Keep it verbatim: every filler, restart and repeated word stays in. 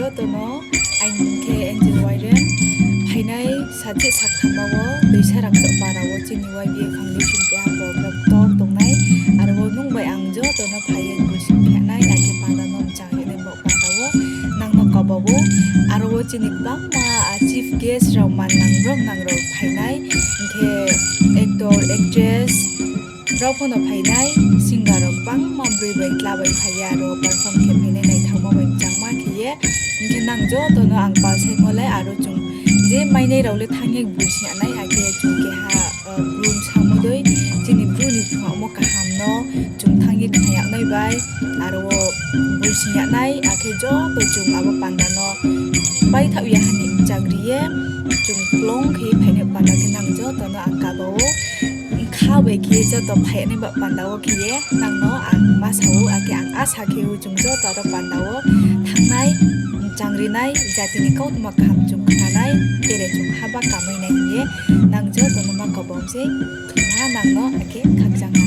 Joto no, ang khe Angel Wairen, phainai sachih sakthamma wo Doisa Rangchak para wo chini Y B A Foundation keha program ktor tongnai, aro wo nung bai ang joto no phai ye buising phehnai, akhe panda no mchang rinai bo panda wo nang no kaba ou. Aro wo chini gbangma, ah, chief guest rao, mannang rao, nang rao phainai, hing khe actor, actress rao pho no phainai, singer rao gbangma broi bai tla bai phai ye aro perform khe phainai, naithaoma bai mchangma khe ye. Hing khe nang joto no ang pal saimo le, aro chung je mainai rao le thanng ye buising ya nai, akhe chung keha, ah, Bru bsamo dei, chini Bru ni thungmo kaham no chung thanng ye khna yag nai bai, aro wo buising ya nai, akhe joto chung abo panda no paithaoh ya ha ni mchang ri ye, chung klong khe phainai panda khe nang joto no ang kaba ou. Bkha bai khe joto phai nai ba panda wo khe ye nang no ang ma sa ou, akhe ang asa khe ou chung joto aro panda wo thanngnai, mchang rinai, jati ni kautma kaham chung khnanai, tere chung haba kamai nai hing ye nang joto no ma kaba sei, khna nang no akhe khakchang ha.